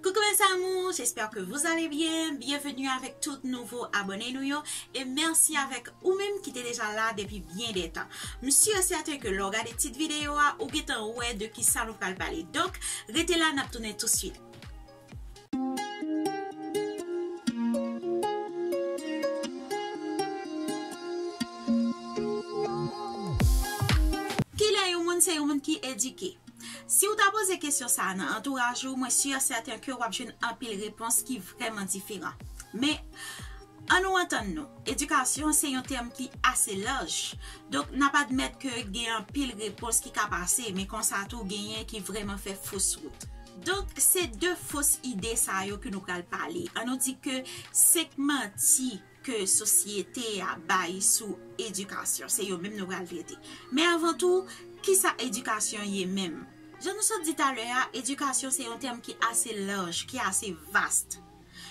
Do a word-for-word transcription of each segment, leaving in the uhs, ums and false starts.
Coucou mes amours, j'espère que vous allez bien. Bienvenue avec tout nouvo abòne nou yo. E mèsi avèk ou menm ki te deja la depi byen de tan. M si e sèten ke lè w gade tit videyo a, ou gentan wè de kisa nou pral pale. Donk, rete la, n ap tounen touswit. Kilè yon moun se yon moun ki edike? Si w ta poze kesyon sa a nan antouraj ou, mwen si e sèten ke w ap jwenn anpil repons ki vrèman diferan. Men, ann nou antann nou, edikasyon se yon tèm ki ase laj. Donk, n ap admèt ke gen anpil repons ki ka pase, men konsa tou genyen ki vrèman fè fos wout. Donk, se de fos ide sa yo ke nou pral pale. Ann nou di ke senk manti ke sosyete a bay sou edikasyon. Se yo menm nou pral trete. Men avan tou, kisa edikasyon ye menm? Jan nou sot di talè a, edikasyon se yon tèm ki ase laj, ki ase vast.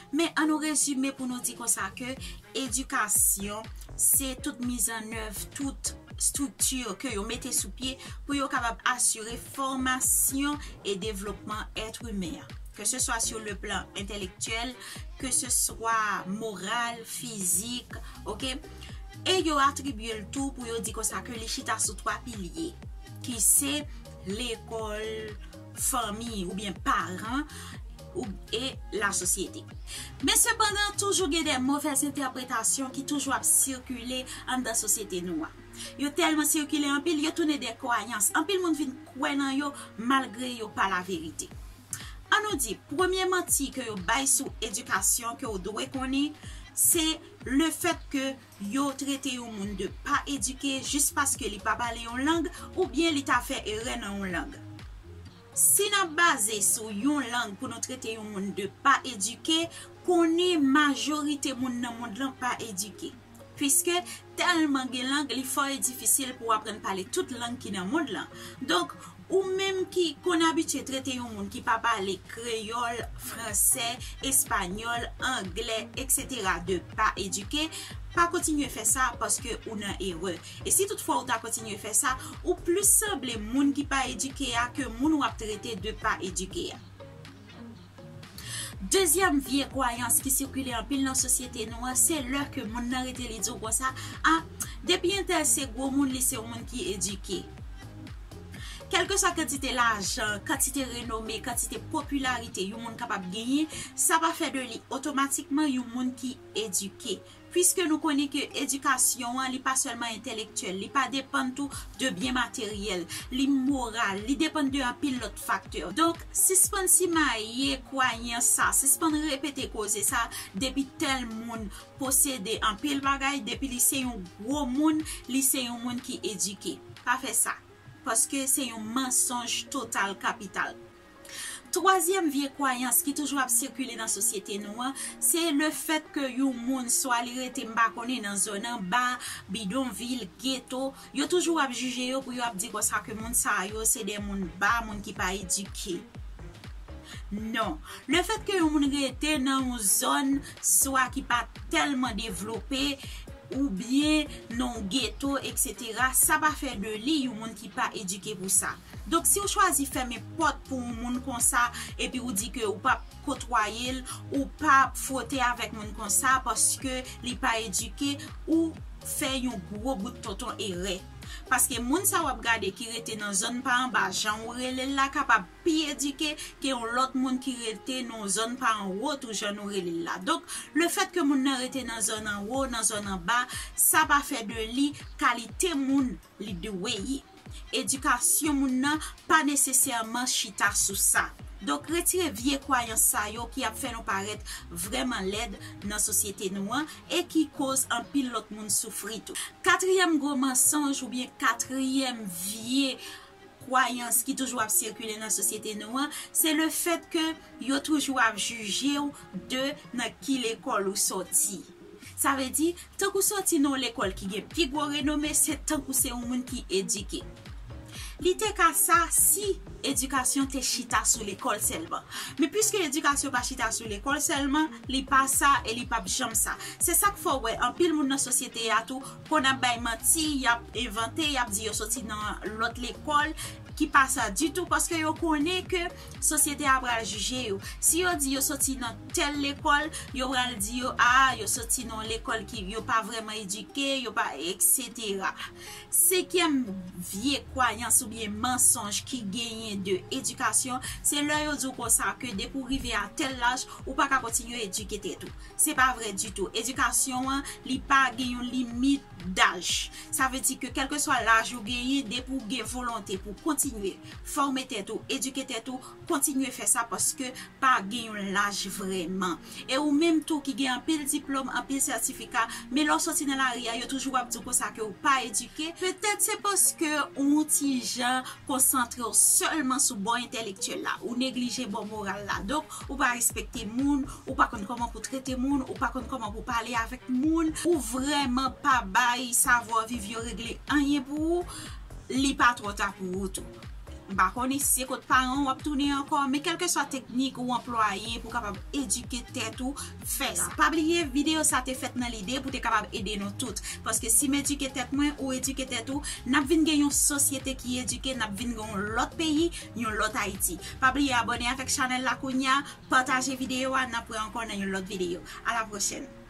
Men ann nou rezime pou nou di konsa ke edikasyon se tout mizannèv, tout estrikti ke yo mete sou pye pou yo kapab asire fòmasyon e devlopman èt imen an. Ke se swa sou le plan entèlektyèl, ke se swa moral, fizik, oke? E yo atribye l tou pou yo di konsa ke li chita sou twa pilye, ki se lekòl, fanmi oubyen paran, ou, e lasosyete. Men sepandan, toujou gen de movèz entèpretasyon ki toujou ap sikile anndan sosyete nou an. Yo tèlman sikile anpil, yo tounen de kwayans. Anpil moun vin kwè nan yo, malgre yo pa laverite. Ann nou di, premye manti ke yo bay sou edikasyon ke w dwe konnen, se le fèt ke yo trete yon moun de pa edike jis paske li pa pale yon lang oubyen li ta fè erè nan yon lang. Si n ap baze sou yon lang pou nou trete yon moun de pa edike, konnen majorite moun nan mond lan pa edike. Piske tèlman gen lang, li fò e difisil pou w aprann pale tout lang ki nan mond lan. Donk, ou menm ki konn abitye trete yon moun ki pa pale kreyòl, fransè, espanyòl, anglè, etsetera de pa edike, pa kontinye fè sa paske ou nan erè. E si toutfwa ou ta kontinye fè sa, ou plis sanble moun ki pa edike a ke moun w ap trete de pa edike a. Dezyèm vye kwayans ki sikile anpil nan sosyete nou an, se lè ke moun nan rete li di w konsa, a, depi entèl se gwo moun, li se yon moun ki edike. Kèlkeswa kantite lajan, kantite renome, kantite popilarite yon moun kapab genyen, sa pa fè de li otomatikman yon moun ki edike. Piske nou konnen ke edikasyon an, li pa sèlman entèlektyèl, li pa depann tou de byen materyèl, li moral, li depann de anpil lòt faktè. Donk, sispann simaye kwayans sa, sispann repete koze sa, depi tèl moun posede anpil bagay, depi li se yon gwo moun, li se yon moun ki edike. Pa fè sa. Paske se yon mansonj total kapital. Twazyèm vye kwayans ki toujou ap sikile nan sosyete nou an, se le fèt ke yon moun, swa li rete, m pa konnen, nan zòn anba, bidonvil, geto, yo toujou ap jije yo pou yo ap di konsa ke moun sa yo se de moun ba, moun ki pa edike. Non. Le fèt ke yon moun rete nan yon zòn, swa ki pa tèlman devlope, oubyen nan yon geto, etsetera, sa pa fè de li yon moun ki pa edike pou sa. Donk, si w chwazi fèmen pòt pou yon moun konsa, epi w di ke ou p ap kotwaye l, ou p ap fwote avèk moun konsa paske li pa edike, ou fè yon gwo bout tonton erè. Paske moun sa w ap gade ki rete nan zòn pa anba, jan w rele l la, kapab pi edike ke yon lòt moun ki rete nan zòn pa anwo tou, jan nou rele l la. Donk, le fèt ke moun nan rete nan zòn anwo, nan zòn anba, sa pa fè de li kalite moun li dwe ye. Edikasyon moun nan pa nesesèman chita sou sa. Donk, retire vye kwayans sa yo ki ap fè nou parèt vrèman lèd nan sosyete nou an e ki koz anpil lòt moun soufri tou. Katriyèm gwo mansonj oubyen katriyèm vye kwayans ki toujou ap sikile nan sosyete nou an, se le fèt ke yo toujou ap jije w de nan ki lekòl ou sòti. Sa vle di, tank ou sòti nan yon lekòl ki gen pi gwo renome, se tank ou se yon moun ki edike. Li te ka sa si edikasyon te chita sou lekòl sèlman. Men piske edikasyon pa chita sou lekòl sèlman, li pa sa e li p ap janm sa. Se sa k fè w wè anpil moun nan sosyete a tou konn ap bay manti, y ap envante, y ap di yo soti nan lòt lekòl, ki pa sa ditou, paske yo konnen ke sosyete a pral jije yo. Si yo di yo soti nan tèl lekòl, yo pral di yo, a, yo soti nan lekòl ki yo pa vrèman edike, yo pa, et cetera. Senkyèm vye kwayans oubyen mansonj ki genyen de edikasyon, se lè yo di w konsa ke depi w rive a tèl laj, ou pa ka kontinye edike tèt ou. Se pa vre ditou. Edikasyon an, li pa gen yon limit daj. Sa vle di ke kèlkeswa laj ou genyen, depi w gen volonte pou w kontinye fòme tèt ou, edike tèt ou, kontinye fè sa paske pa gen yon laj vrèman. E ou menm tou ki gen anpil diplòm, anpil sètifika, men lè w soti nan lari a, yo toujou ap di w konsa ke w pa edike. Petèt se paske ou ti jan konsantre w sèlman sou bò entèlektyèl la, ou neglije bò moral la. Donk, ou pa respekte moun, ou pa konn kòman pou trete moun, ou pa konn kòman pou pale avèk moun, ou vrèman pa bay savwa viv yo regle anyen pou ou, li pa twò ta pou ou tou. M pa konnen si se kot paran w ap tounen ankò, men kèlkeswa teknik ou anplwaye pou kapab edike tèt ou, fè sa. Pa bliye, videyo sa te fèt nan lide pou te kapab ede nou tout. Paske si m edike tèt mwen, ou edike tèt ou, n ap vin gen yon sosyete ki edike, n ap vin gen yon lòt peyi, yon lòt Ayiti. Pa bliye abòne avèk chanèl la kounye a, pataje videyo a, n ap wè ankò nan yon lòt videyo. A la pwochèn!